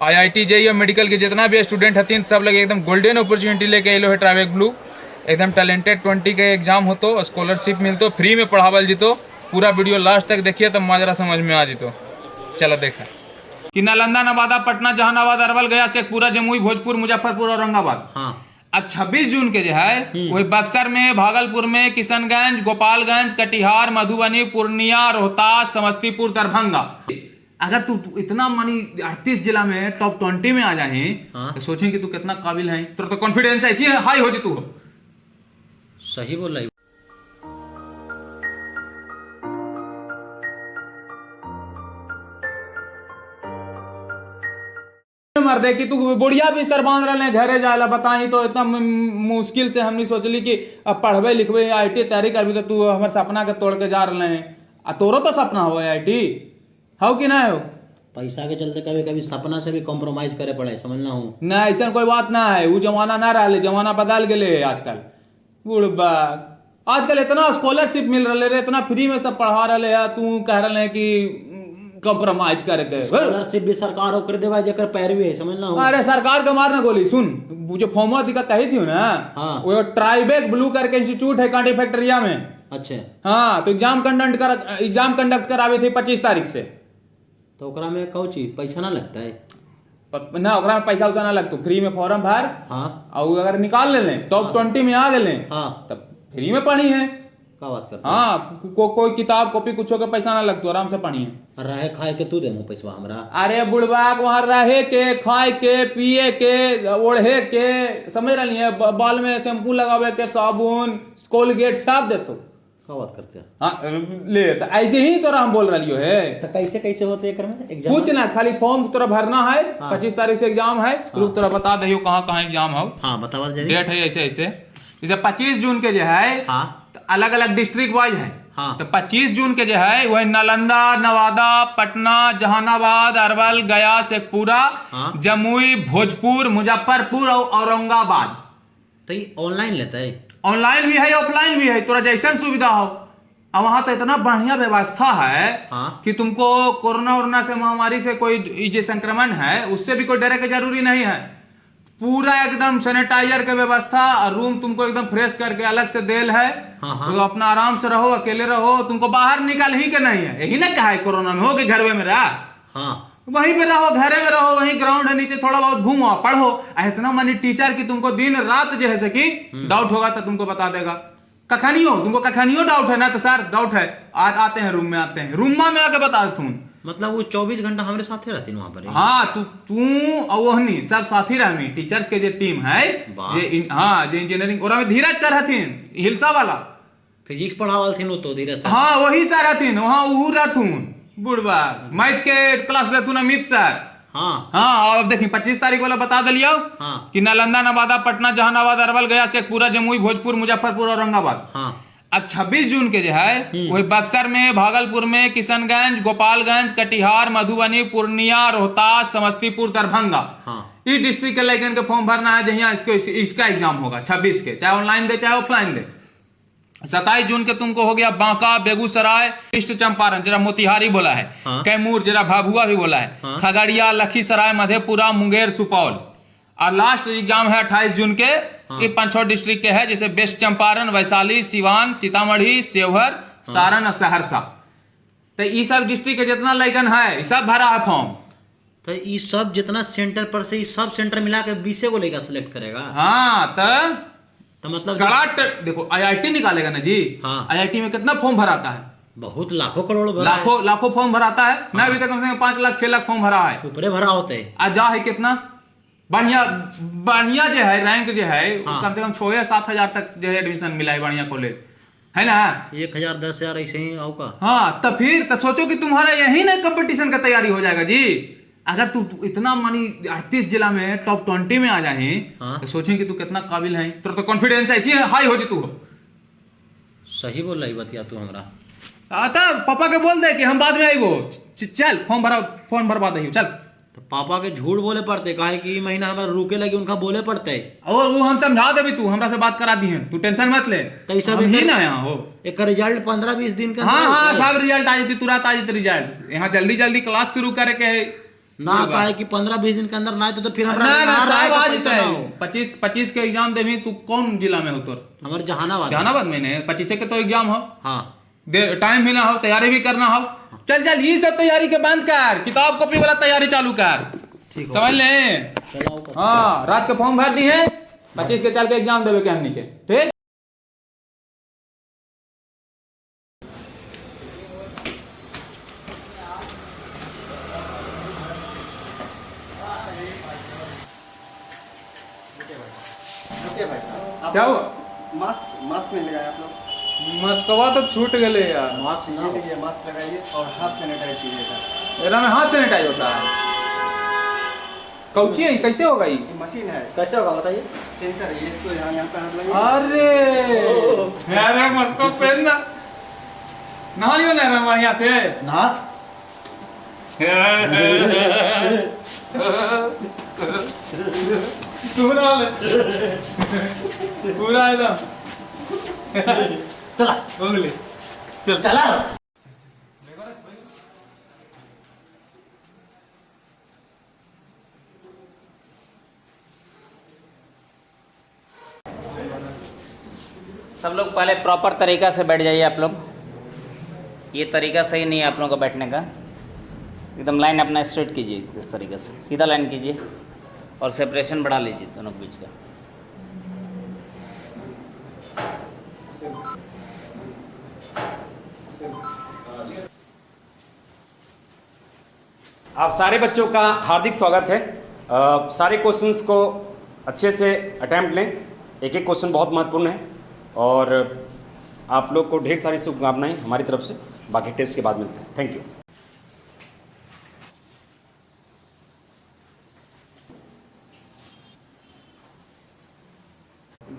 IIT JEE और medical के जितना भी स्टूडेंट हथिन सब लोग एकदम गोल्डन अपॉर्चुनिटी लेके अलो है ट्राइबेक ब्लू। एकदम टैलेंटेड 20 के एग्जाम होतो, स्कॉलरशिप मिलतो, फ्री में पढ़ावल जितो। पूरा वीडियो लास्ट तक देखिए तब माजरा समझ में आ जितो। चलो देखा कि नालंदा, नवादा, पटना, जहानाबाद, अरवल, गया, शेखपुरा, जमुई, भोजपुर, मुजफ्फरपुर, औरंगाबाद। हाँ। अब 26 जून के जो है वही बक्सर में, भागलपुर में, किशनगंज, गोपालगंज, कटिहार, मधुबनी, पूर्णिया, रोहतास, समस्तीपुर, दरभंगा। अगर तू इतना मानी 38 जिला में टॉप 20 में आ जाही, हाँ। तो सोचे कि तू कितना काबिल है। तोर तो कॉन्फिडेंस ऐसी हाई हो जी तू। सही बोल रही। मर दे कि तू बुढ़िया बिस्तर बांध रहे घरे जाला बताही तो इतना मुश्किल से हमने सोचली कि अब पढ़बे लिखबे आईआईटी तैयारी करबी तो तू हमारे सपना के तोड़ के जा रहे हैं। आ तोरो तो सपना हो आईआईटी हो कि ना हो? पैसा के चलते कभी कभी सपना से भी कॉम्प्रोमाइज करे पड़े, समझना हूँ। ना, ऐसा कोई बात ना है। वो जमाना ना रहा, जमाना बदल गए आजकल। बुढ़बा आजकल इतना स्कॉलरशिप मिल रहा रे, इतना फ्री में सब पढ़ा रहे है, तू कह रहे हैं कि कॉम्प्रोमाइज करके। स्कॉलरशिप भी सरकार ओकरे देवा जेकर पैरवी है, समझना हूँ। अरे सरकार के मारना गोली। सुन, वो जो फॉर्म दिखा कही थी ना, हाँ। वो ट्राइबेक ब्लू करके इंस्टीट्यूट है कांटी फैक्ट्रिया में। अच्छा। हाँ, तो एग्जाम कंडक्ट करावे थी 25 तारीख से। तो ओकरा में कहू चीज पैसा ना लगता है? ना, ओकरा में पैसा वैसा ना लगतो, फ्री में फॉर्म भर। हाँ। और अगर निकाल ले लें, टॉप 20 में आ गए, हाँ। तब फ्री में पढ़ी है। का बात करते? हाँ, कोई किताब कॉपी कुछो के पैसा ना लगतो, आराम से पढ़ी है। रहे खाए के तू देमो पैसा हमरा? अरे बुढ़बाक, वहां रहे के, खाए के, पिए के, ओढ़े के, समझ रही है, बाल में शैम्पू लगावे के, साबुन, कोलगेट सब देतो। का बात करते हैं? हाँ ले, तो ऐसे ही तोरा हम बोल रही है। तो कैसे कैसे होते एकर में एग्जाम? कुछ ना, खाली फॉर्म तोरा भरना है। हाँ। 25 तारीख से एग्जाम है। रुक, तोरा बता दहियो कहाँ कहाँ एग्जाम हो। हाँ, बतावा जरी। डेट है ऐसे ऐसे, जैसे 25 जून के जो है, हाँ। तो अलग अलग डिस्ट्रिक्ट वाइज है। हाँ। तो 25 जून के जो है वही नालंदा, नवादा, पटना, जहानाबाद, अरवल, गया, शेखपुरा, हाँ। जमुई, भोजपुर, मुजफ्फरपुर और औरंगाबाद। तो ये ऑनलाइन लेता है? ऑनलाइन भी है, ऑफलाइन भी है, तोरा जैसन सुविधा हो। और वहां तो इतना बढ़िया व्यवस्था है हाँ। कि तुमको कोरोना वोरोना से, महामारी से, कोई ये जो संक्रमण है उससे भी कोई डरे के जरूरी नहीं है। पूरा एकदम सैनिटाइजर के व्यवस्था और रूम तुमको एकदम फ्रेश करके अलग से देल है। हाँ, हाँ। तो अपना आराम से रहो, अकेले रहो, तुमको बाहर निकल ही के नहीं है। यही ना कहा है कोरोना में हो कि घरवे में रहा। हाँ। वहीं पे रहो, घरे में रहो, वहीं ग्राउंड है नीचे, थोड़ा बहुत घूमो, पढ़ो। आ इतना मानी टीचर की तुमको दिन रात जो है से कि डाउट होगा तो तुमको बता देगा। कखनियो तुमको कखनियो डाउट है ना, तो सर डाउट है, आज आते हैं, रूम में आते हैं, रूमा में आके बता तुम। मतलब वो 24 घंटा हमारे साथे रहती वहां पर? हाँ, तू तू और वहनी सब साथी रहमी, टीचर्स के जो टीम है। वाह। जे हाँ, जे इंजीनियरिंग ओरा में धीरज सर हथिन, हिलसा वाला। फिजिक्स पढ़ावल थी तो धीरज सर? हाँ, वही सर हथिन, वहाँ उहू रहथुन। बुढ़बा मैथ के क्लास लेथुन अमित सर। हाँ। हाँ, और अब देखी 25 तारीख वाला बता दिलियो हाँ। कि नालंदा, नवादा, पटना, जहानाबाद, अरवल, गया, शेखपुरा, जमुई, भोजपुर, मुजफ्फरपुर, औरंगाबाद। हाँ। अब 26 जून के जो है वही बक्सर में, भागलपुर में, किशनगंज, गोपालगंज, कटिहार, मधुबनी, पूर्णिया, रोहतास, समस्तीपुर, दरभंगा। हाँ। इस डिस्ट्रिक्ट के लड़कन के फॉर्म भरना है, जहिया इसको इसका एग्जाम होगा 26 के, चाहे ऑनलाइन दे चाहे ऑफलाइन दे। 27 जून के तुमको हो गया बांका, बेगूसराय, ईस्ट चंपारण जरा मोतिहारी बोला है, हाँ। कैमूर जरा भाभुआ भी बोला है, हाँ। खगड़िया, लखीसराय, मधेपुरा, मुंगेर, सुपौल। और लास्ट एग्जाम है 28 जून के। हाँ। ये 5-6 डिस्ट्रिक्ट के है, जैसे वेस्ट चंपारण, वैशाली, सिवान, सीतामढ़ी, शिवहर, हाँ। सारण और सहरसा। तो ये सब डिस्ट्रिक्ट के जितना लैकन है, ये सब भरा है फॉर्म। तो ये सब जितना सेंटर पर से ये सब सेंटर मिला के 20 गो लेगा सेलेक्ट करेगा? हाँ, तो तो मतलब कड़ा देखो, आईआईटी निकालेगा ना जी। हाँ। आईआईटी में कितना फॉर्म भराता है? बहुत लाखों करोड़ भरा है। लाखों लाखों फॉर्म भराता है ना। अभी तक कम से कम 5 लाख 6 लाख फॉर्म भरा है। ऊपरे भरा होते है। आ जा है कितना बढ़िया बढ़िया जो है रैंक जो है, हाँ। कम से कम 6 या 7 हजार तक जो है एडमिशन मिला है बढ़िया कॉलेज है ना। 1000 10,000 ऐसे ही आओ का। हाँ, तो फिर तो सोचो कि तुम्हारा यही ना कंपटीशन का तैयारी हो जाएगा जी। अगर तू इतना मानी 38 जिला में टॉप 20 में आ जाही, हाँ। तो सोचे कि तू कितना काबिल है। तोर तो कॉन्फिडेंस ऐसी हाई हो जी तू। सही बोल रही बतिया तू हमरा। आता पापा के बोल दे कि हम बाद में आईबो। चल फॉर्म भरा, फॉर्म भरवा दही, चल। तो पापा के झूठ बोले पड़ते, काहे कि ई महीना हमरा रुके लगी, उनका बोले पड़ते। और वो हम समझा देबी, तू हमरा से बात करा दी है, तू टेंशन मत ले। तो ई सब हम ही एकर ना यहाँ हो। एक रिजल्ट 15-20 दिन के हाँ अंदर हाँ होतै। सब रिजल्ट आ जती, तुरंत आ जती रिजल्ट। यहाँ जल्दी जल्दी क्लास शुरू करे के है। ना काहे कि 15-20 दिन के अंदर ना तो फिर हमरा ना ना यहाँ साहब रहे आ के पैसा जैते। ना हो। 25 के एग्जाम देबही तू, कौन जिला में हो तोर? हमर जहानाबाद। जहानाबाद में ने 25 के तो एग्जाम हो। हाँ टाइम भी ना हो, तैयारी भी करना हो। चल चल ये सब तैयारी के बंद कर, किताब कॉपी वाला तैयारी चालू कर, ठीक हो। समझ ले। हाँ रात के फॉर्म भर दी है, 25 के चल के एग्जाम देवे के हमनी के, ठीक। रुकिए भाई साहब, आप क्या हुआ? मास्क मास्क नहीं लगाए आप लोग। मस्कवा तो छूट गए यार। मास्क ना ये हो। लीजिए मास्क लगाइए और हाथ सैनिटाइज कीजिएगा। एरा में हाथ सैनिटाइज होता है? कौची है, कैसे होगा ये? ये मशीन है, कैसे होगा बताइए? सेंसर है, इसको यहाँ यहाँ पे हाथ लगाइए। अरे अरे मस्को पहन ना, नहा लियो ना बढ़िया से। ना तू ना ले पूरा एकदम। चला उंगली चल चला। सब लोग पहले प्रॉपर तरीका से बैठ जाइए आप लोग। ये तरीका सही नहीं है आप लोगों का बैठने का। एकदम लाइन अपना स्ट्रेट कीजिए, इस तरीके से सीधा लाइन कीजिए और सेपरेशन बढ़ा लीजिए दोनों के बीच का। आप सारे बच्चों का हार्दिक स्वागत है। सारे क्वेश्चंस को अच्छे से अटैम्प्ट लें, एक एक क्वेश्चन बहुत महत्वपूर्ण है और आप लोग को ढेर सारी शुभकामनाएं हमारी तरफ से। बाकी टेस्ट के बाद मिलते हैं। Thank you.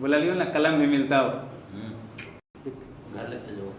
बोला लियो ना, कलम भी मिलता हो। घर लग चलो।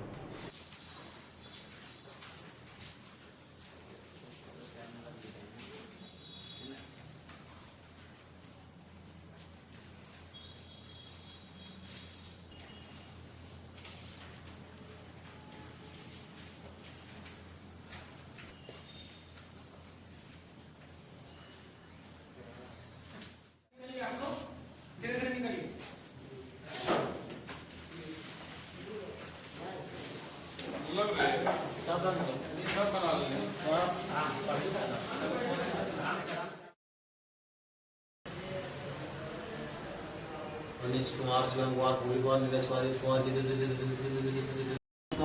मनीष कुमार, शिवम कुमार, पूरी कुमार, नीरज कुमार, कुमार।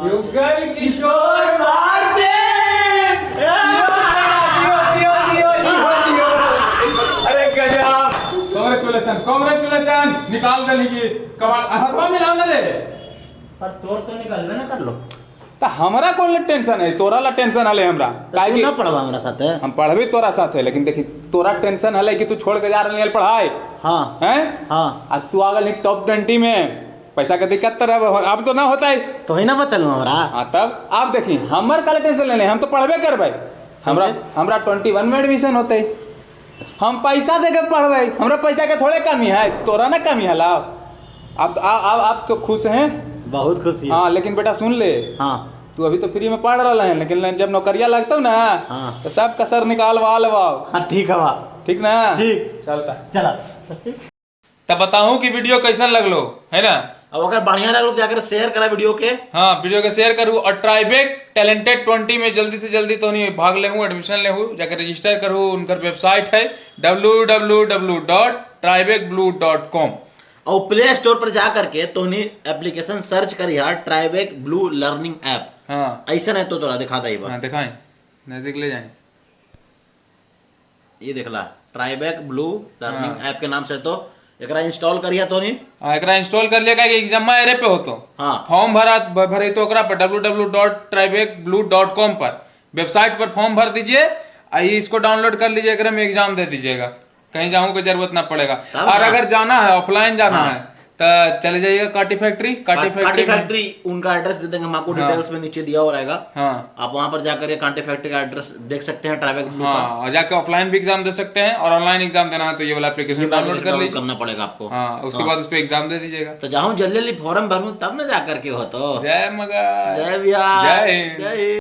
युगल किशोर भारती। अरे गजब, कांग्रेचुलेशन कांग्रेचुलेशन, निकाल दे की कमाल, हथवा मिलाओ ना ले। पर तोर तो निकलबे ना कर लो। त हमरा कौन ला टेंशन है, तोरा ला टेंशन हले हमरा। काहे कि ना पढ़वा हमरा साथे। हम पढ़बी तोरा साथे, लेकिन देखी तोरा टेंशन हले कि तू छोड़ के जा रहल पढ़ाई। हाँ हैं? हाँ। अब तू आ गल टॉप 20 में, पैसा के दिक्कत तो अब तो ना होता है। तो ही ना बतलू हमरा। हाँ तब आप देखी हमर काले टेंशन लेने, हम तो पढ़बे करबै। हमरा हमरा 21 में एडमिशन होते, हम पैसा दे के पढ़बै, हमरा पैसा के थोड़े कमी है, तोरा ना कमी है। लाओ अब आप तो खुश हैं? बहुत खुशी है। हाँ लेकिन बेटा सुन ले। हाँ तू अभी तो फ्री में पढ़ रहा है, लेकिन जब नौकरिया लगता ना। हाँ। तो सब कसर निकालवा लवाओ। हाँ ठीक है बा। ठीक ना? ठीक। चलता चला। तब बताऊं कि वीडियो कैसन लगलो है ना? अब अगर बढ़िया लगलो तो जाकर शेयर करा वीडियो के। हाँ वीडियो के शेयर करूँ और ट्राइबेक टैलेंटेड 20 में जल्दी से जल्दी तो नहीं भाग ले हूँ, एडमिशन ले हूँ, जाकर रजिस्टर करूँ। उनकर वेबसाइट है www.tribecblue.com और प्ले स्टोर पर जा करके तोहनी एप्लीकेशन सर्च करी यार, ट्राइबेक ब्लू लर्निंग ऐप। हाँ ऐसा नहीं तो तोरा दिखा दई बा। हाँ दिखाएं, नजदीक ले जाएं। ये देखला ट्राइबेक ब्लू लर्निंग ऐप के नाम से तो एकरा इंस्टॉल करिया तोहनी। हाँ एकरा इंस्टॉल कर लिया कि एग्जाम एरे पे हो तो। हाँ फॉर्म भरा भरे तो ओकरा पर www.tribecblue.com पर वेबसाइट पर फॉर्म भर दीजिए, आइए इसको डाउनलोड कर लीजिए, एकरा में एग्जाम दे दीजिएगा, कहीं जाऊँ की जरूरत ना पड़ेगा। और अगर जाना है ऑफलाइन जाना हाँ। है तो चले जाइएगा काटी फैक्ट्री। काटी कांटे फैक्ट्री उनका एड्रेस दे देंगे हम आपको, हाँ। डिटेल्स में नीचे दिया हुआ रहेगा। हाँ आप वहां पर जाकर कांटे फैक्ट्री का एड्रेस देख सकते हैं ट्राइबेक ब्लू का। हाँ और जाके ऑफलाइन भी एग्जाम दे सकते हैं, और ऑनलाइन एग्जाम देना है तो ये वाला एप्लीकेशन डाउनलोड कर लीजिए, करना पड़ेगा आपको। हाँ उसके बाद उस पर एग्जाम दे दीजिएगा। तो जाऊँ जल्दी जल्दी फॉर्म भरूँ तब ना जाकर के हो तो। जय मगर, जय बिहार, जय हिंद। जय हिंद।